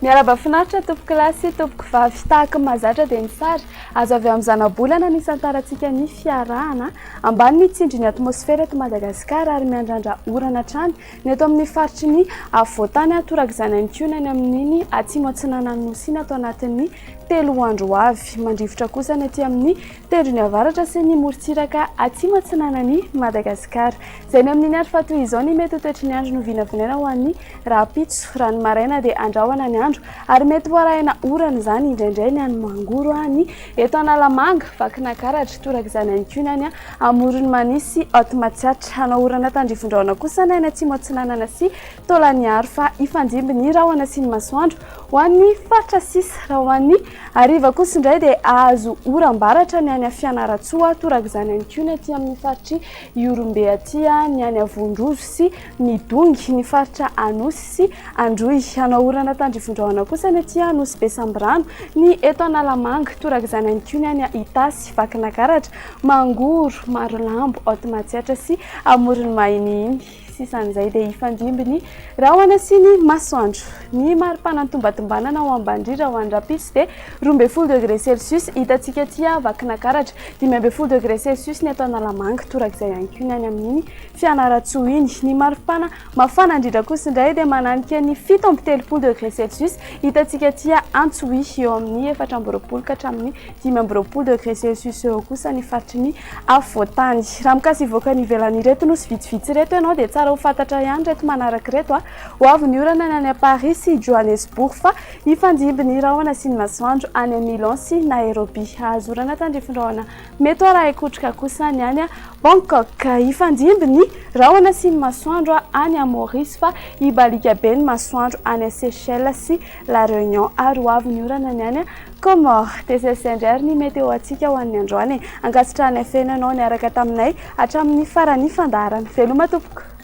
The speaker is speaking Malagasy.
Miarahaba finaritra tompoko lahy sy tompoko vavy. Tahaka ny mahazatra dia ny sary azo avy amin'ny zanabolana no isantarantsika ny fiarahana. Ambany ny tsindrin'ny atmosfera eto Madagasikara ary miandrandra orana hatrany ny eto amin'ny faritry ny afovoantany, torak'izany ihany koa ny any amin'iny atsimo atsinanan'ny Nosy iny ato anatin'ny 3 andro ho avy. Mandrivotra kosa ny aty amin'ny tendrony avaratra sy ny morontsiraka atsimo atsinanan'i Madagasikara. Izay ny amin'iny ary fa toy izao ny mety ho toetry ny andro novinavinaina ho an'ny rahampitso. Raha ny maraina dia andrahona ny andro ary mety ho arahina orana izany indraindray ny any Mangoro, ny eto Analamanga, Vakinankaratra, torak'izany ihany koa ny any Amoron'i Mania sy Haute Matsiatra. Hanao orana tandrifindrahona kosa ny any Atsimo Atsinanana sy Taolagnaro fa hifandimby ny rahona sy ny masoandro ho an'ny faritra sisa. Raha ho an'ny hariva kosa indray dia hahazo oram-baratra ny any Fianarantsoa, torak'izany ihany koa ny aty amin'ny faritr'i Ihorombe aty, ny any Avondrozo sy Midongy, ny faritra Anosy sy Androy. Hanao orana tandrifindrahona kosa ny aty Anosy Be Sambirano, ny eto Analamanga, torak'izany ihany koa ny any Itasy, Vakinakaratra, Mangoro, Marolambo, Haute Matsiatra sy Amoron'i Mahinihiny. Sisan'izay dia hifandimby ny rahona sy ny masoandro. Ny maripana tombantombanana ao Ambandrira ho an'ny rahampitso dia 12 degré celsius, hitantsika aty Vakinakaratra, 15 degré celsius ny eto Analamanga, torak'izay ihany koa ny any amin'iny Fianarantsoa iny. Ny maripana mafana indrindra kosa indray dia mananika ny 37 degré celsius, hitantsika aty Antsohihy, eo amin'ny 24 ka hatramin'ny 25 degré celsius eo kosa ny faritry ny afovoantany. Raha mikasa hivoaka any ivelany ireto nosy vitsivitsy ireto ianao dia tsara ho fantatra ihany ireto manaraka ireto. Ho avy ny orana ny any Paris sy Johannesburg fa hifandimby ny rahona sy ny masoandro any Milan sy Nairobi. Hahazo orana tandrifin-drahona mety ho arahin-kotroka kosa ny any Bangkok. Hifandimby ny rahona sy ny masoandro any Maurice fa hibaliaka be ny masoandro any Seychelles sy La Réunion ary ho avy ny orana ny any Comores. Dia izay indray ary ny météo antsika ho an'ny androany e. Ankasitrahanay feno ianao niaraka taminay hatramin'ny faran'ny fandaharana. Veloma tompoko.